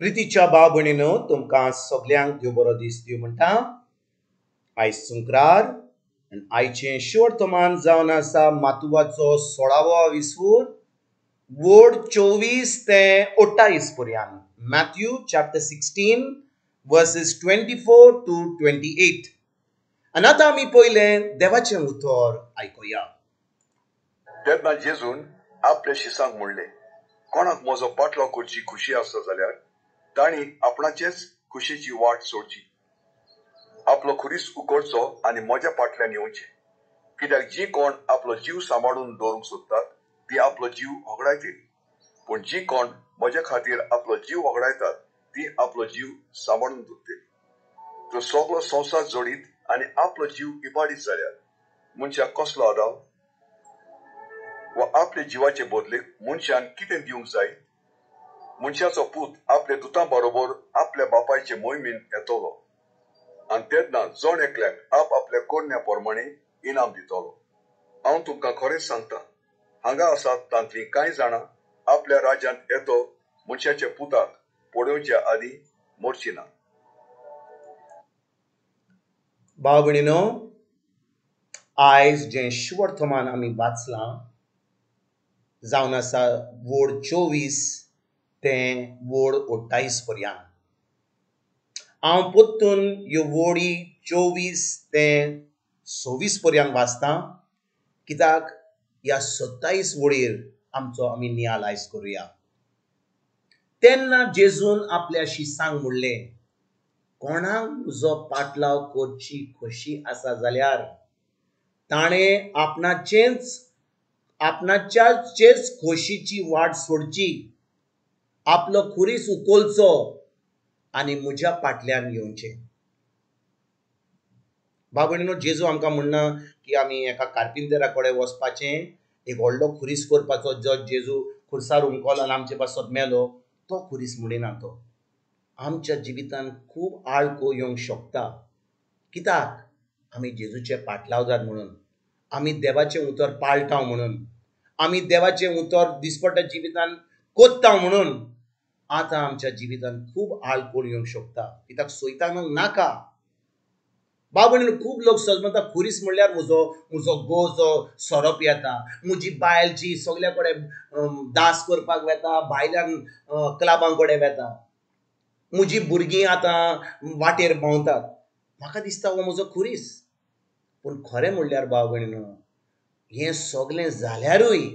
प्रितीच्या भाव भयणीनो, तुमकां सगल्यांक देव बरो दीस दिवं म्हणटा. आयज सुंक्रार आनी आयचें शुवर्तमान जावन आसा मातुवाचो 16वो विसवूर, वोड 24 ते 28 पर्यंत. Matthew chapter 16 verses 24 to 28. आनी आतां आमी पयलें देवाचें उतर आयकुया. तेन्ना जेजून आपल्या शिसांक म्हणलें, कोणाक म्हजो पाटलाव करची खुशी आसता जाल्यार तांणी आपणाचेच खुशीची वाट सोडची, आपलो खुरीस उकडचो आनी म्हज्या फाटल्यान येवचें. कित्याक जी कोण आपलो जीव सांबाळून दवरूंक सोदतात ती आपलो जीव होगडायतली, पूण जी कोण म्हज्या खातीर आपलो जीव होगडायतात ती आपलो जीव सांबाळून दवरतली. तो सगलो संवसार जोडीत आनी आपलो जीव इबाडीत जाल्यार मनशाक कसलो आदाव? वा आपल्या जिवाचे बदलेक मनशान कितें दिवंक जाय? मनशाचो पूत आपल्या दुतां बरोबर आपल्या बापायचे मोहिमेन येतलो आनी तेन्ना जण एकल्याक आप आपल्या करण्या प्रमाणे इनाम दितलो. हांव तुमकां खरेंच सांगता, हांगा आसात तांतलीं कांय जाणां आपल्या राज्यांत येतो मनशाच्या पुताक पळोवच्या आदीं मरची ना. भाव भयणीनो, आयज जें शुवर्तमान आमी वाचलां जावन आसा वोड 24 ते वोड 28 पर्यंत. हांव परतून ह्यो वोडी 24 ते 26 पर्यंत वाचतां, कित्याक ह्या 27 वोडीर आमचो आमी नियाळ आयज करुया. तेन्ना जेजून आपल्या शिसांक म्हणलें, कोणाक म्हजो पाटलाव करची खोशी आसा जाल्यार ताणें आपणाच्याच खोशीची वाट सोडची, आपलो खुरीस उखलचो आनी म्हज्या फाटल्यान येवचें. भाव भयणीनो, जेजू आमकां म्हणना की आमी एका कार्पिंतरा कडेन वचपाचें, एक व्हडलो खुरीस करपाचो, जो जेजू खुर्सार उमकलो आनी आमचे पासत मेलो तो खुरीस म्हणिना. तो आमच्या जिवितान खूब आळको येवंक शकता, कित्याक आमी जेजूचे पाटलावदार म्हणून, आमी देवाचें उतर पाळटा म्हणून, आमी देवाचें उतर दिसपट्ट्या जिवितान कोत्ता म्हणून आतां आमच्या जिवितान खूब आळकोळ येवंक शकता, कित्याक सोयतांक नाका. भाव भयणीनो, खूब लोक सजमता खुरीस म्हणल्यार म्हजो म्हजो घोव जो सोरो पियेता, म्हजी बायल जी सगल्या कडेन दास करपाक वेता, भायल्यान क्लबां कडेन वेता, म्हजी भुरगीं आतां वाटेर भोंवतात, म्हाका दिसता हो म्हजो खुरीस. पूण खरें म्हणल्यार भाव भयणीनो, हें सगलें जाल्यारूय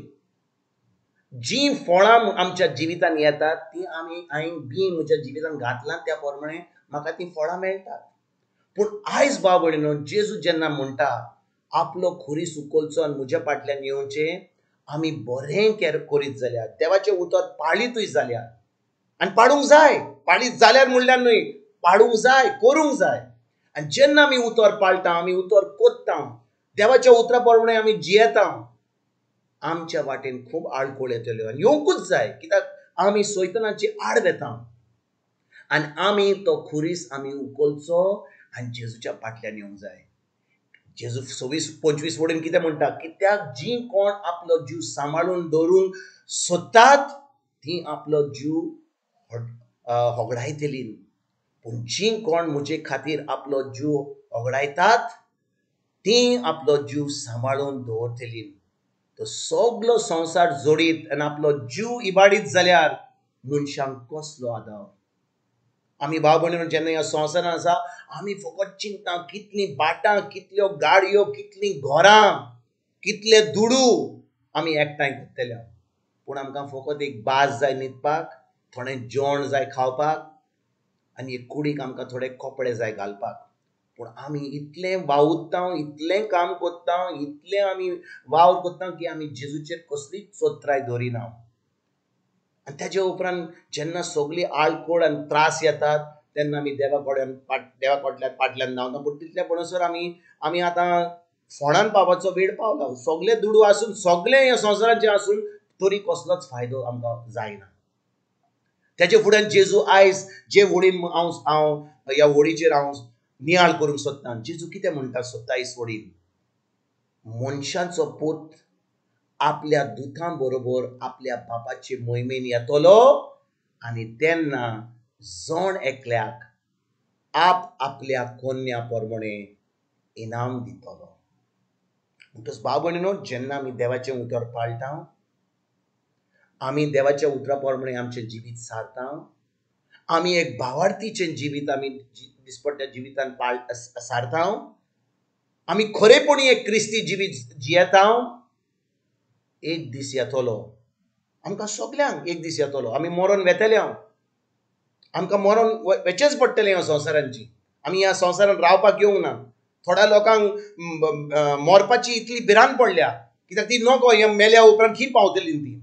जीं फळां आमच्या जिवितान येतात तीं आमी हांवें बीं म्हज्या जिवितान घातलां त्या प्रमाणे म्हाका तीं फळां मेळटात. पूण आयज भाव भयणीनो, जेजू जेन्ना म्हणटा आपलो खुरीस उखलचो आनी म्हज्या फाटल्यान येवचें, आमी बरें करीत जाल्यार, देवाचें उतर पाळीतूय जाल्यार, आनी पाडूंक जाय, पाळीत जाल्यार म्हणल्यार न्हय, पाडूंक जाय, करूंक जाय. आनी जेन्ना आमी उतर पाळटा, आमी उतर कोत्ता, देवाच्या उतरा प्रमाणे आमी जियेता, आमच्या वाटेन खूब आडखळ येतल्यो आनी येवंकूच जाय, कित्याक आमी सैतानाची आड वेता आनी आमी तो खुरीस आमी उखलचो आनी जेजूच्या फाटल्यान येवंक जाय. जेजू 26 25 वडीन कितें म्हणटा, कित्याक जीं कोण आपलो जीव सांबाळून दवरूंक सोदतात तीं आपलो जीव होगडायतलीं, पूण जीं कोण म्हजे खातीर आपलो जीव होगडायतात तीं आपलो जीव सांबाळून दवरतलीं. तो सगलो संवसार जोडीत आनी आपलो जीव इबाडीत जाल्यार मनशांक कसलो आदाव? आमी भाव भयणीनो, जेन्ना ह्या संवसारान आसा आमी फकत चिंता कितलीं बाटां, कितल्यो गाडयो, कितलीं घरां, कितले दुडू आमी एकठांय करतले, पूण आमकां फकत एक बास जाय न्हिदपाक, थोडें जेवण जाय खावपाक आनी एक कुडीक आमकां थोडे कपडे जाय घालपाक. पूण आमी इतलें वावुरता, इतलें काम करता, इतलें आमी वावर करता की आमी जेजूचेर कसलीच चोत्राय दवरिना. आनी ताजे उपरांत जेन्ना सगळी आळकोळ आनी त्रास येतात तेन्ना आमी देवा कडेन देवा कडल्यान फाटल्यान धांवता, पूण तितले म्हणसर आमी आमी आतां फोंडान पावपाचो वेळ पावला. सगळे दुडू आसून, सगळें ह्या संवसाराचें आसून तरी कसलोच फायदो आमकां जायना. तेजे फुड्यान जेजू आयज जे वडीन हांव हांव ह्या वडीचेर हांव नियाळ करूंक सोदता, जेजू कितें म्हणटा 27 वडीन, मनशाचो पूत आपल्या दुतां बरोबर आपल्या बापाचे मोहिमेन येतलो आनी तेन्ना जण एकल्याक आप आपल्या कोन्या प्रमाणे इनाम दितलो. म्हणटच भाव भयणीनो, जेन्ना आमी देवाचें उतर पाळटा, आमी देवाच्या उतरा प्रमाणे आमचें जिवीत सारता, आमी एक भावार्थीचें जिवीत आमी दिसपट्ट्या जिवितान सारता, आमी खरेपणी एक क्रिस्ती जिवीत जियेता, एक दीस येतलो आमकां सगल्यांक, एक दीस येतलो आमी मरोन वेतले, आमकां मरोन वेचेंच पडटलें ह्या संवसारांची. आमी ह्या संवसारान रावपाक येवंक ना. थोड्या लोकांक मरपाची इतली भिरांत पडल्या कित्याक ती नको हे मेल्या उपरांत खी पावतली ती.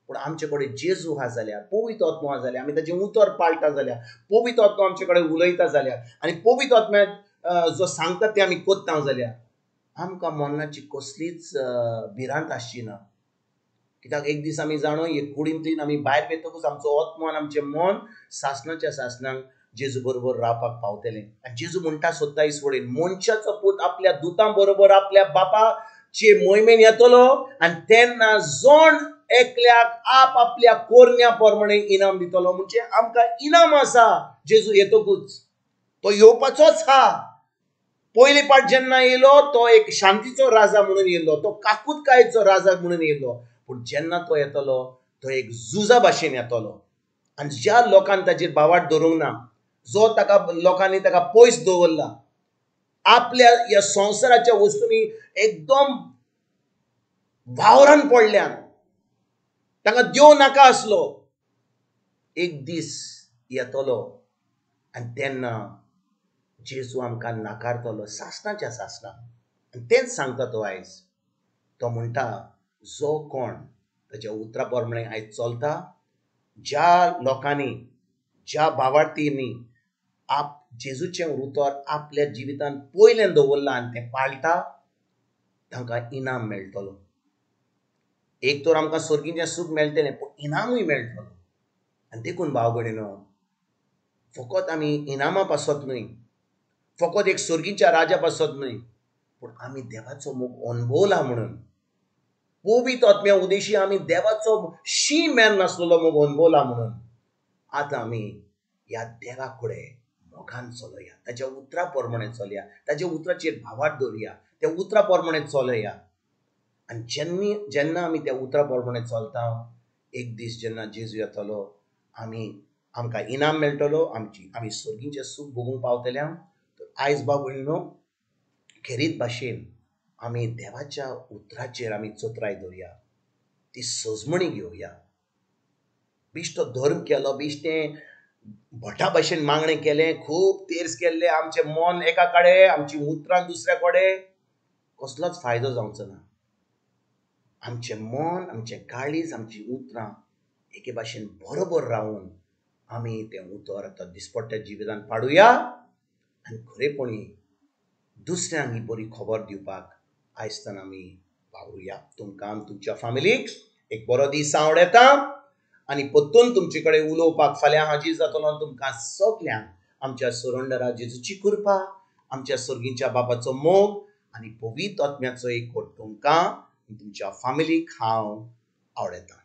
पूण आमचे कडेन जेजू आहा जाल्यार, पवित्र आत्मो आहा जाल्यार, आमी ताचें उतर पाळटा जाल्यार, पवित्र आत्मो आमचे कडेन उलयता जाल्यार आनी पवित्र आत्म्या जो सांगता तें आमी कोत्ता जाल्यार आमकां मरणाची कसलीच भिरांत आसची ना. कित्याक एक दीस आमी जाणो हे कुडींतल्यान आमी भायर वेतकूच आमचो आत्मो आनी आमचें मन सासणाच्या सासणाक जेजू बरोबर रावपाक पावतलें. आनी जेजू म्हणटा 27 वडील, मनशाचो पूत आपल्या दुतां बरोबर आपल्या बापाचे मोहिमेन येतलो आनी तेन्ना जण एकल्याक आप आपल्या कोरण्या प्रमाणे इनाम दितलो. म्हणजे आमकां इनाम आसा जेजू येतकूच, तो येवपाचोच हा. पयले पाट जेन्ना येयलो तो एक शांतीचो राजा म्हणून येयलो, तो काकुतकायेचो राजा म्हणून येयलो. पूण जेन्ना तो येतलो तो एक झुजा भाशेन येतलो आनी ज्या लोकान ताचेर भावार्थ धरूंक ना, जो ताका लोकांनी ताका पयस दवरला, आपल्या ह्या संवसाराच्या वस्तूंनी एकदम वावरान पडल्यान, ताका देव नाका आसलो, एक दीस येतलो आनी तेन्ना जेजू आमकां नाकारतलो सासणाच्या सासणाक. आनी तेंच सांगता तो आयज. तो म्हणटा जो कोण ताच्या उतरा प्रमाणे आयज चलता, ज्या लोकांनी, ज्या भावार्थींनी आप जेजूचें उतर आपल्या जिवितान पयलें दवरलां आनी तें पाळटा, तांकां इनाम मेळटलो. एक तर आमकां सर्गीचें सूख मेळटलें, पूण इनामूय मेळटलो. आनी देखून भाव भयणीनो, फकत आमी इनामा पासत न्हय, फकत एक सर्गीच्या राजा पासत न्हय, पूण आमी देवाचो मोग अणभवला म्हणून, पवित्र आत्म्या उदेशी आमी देवाचो शी मेर नासलेलो मोग अणभवला म्हणून आतां आमी ह्या देवा कडेन मोगान चलोया, ताच्या उतरा प्रमाणे चलया, ताच्या उतराचेर भावार्थ दवरया, त्या उतरा प्रमाणे चलया. आनी जेन्ना आमी त्या उतरा प्रमाणे चलता, एक दीस जेन्ना जेजू येतलो आमी आमकां इनाम मेळटलो, आमी सर्गीचें सूख भोगूंक पावतले. तर आयज भाव भयणीनो, खेरीत भाशेन आमी देवाच्या उतराचेर आमी चतुराय दवरया, ती सजमणी घेवया. बेश्टो धर्म केलो, बेश्टें भटा भाशेन मागणें केलें, खूब तेर्स केल्ले, आमचें मन एका कडेन, आमची उतरां दुसऱ्या कडेन, कसलोच फायदो जावचो ना. आमचें मन, आमचें काळीज, आमची उतरां एके भाशेन बरोबर रावून आमी तें उतर आतां दिसपट्ट्या जिवितान पाडुया आनी खरेपणी दुसऱ्यांक ही बरी खबर दिवपाक आयजताना आमी वावरुया. तुमकां तुमच्या फामिलीक एक बरो दीस आवडटा आनी परतून तुमचे कडेन उलोवपाक फाल्यां हाजीर जातलो. तुमकां सगल्यांक आमच्या सुरंडरा जेजूची कृपा, आमच्या सर्गीच्या बाबाचो मोग आनी पवित्र आत्म्याचो एकवट तुमकां तुमच्या फामिलीक हांव आवडटा.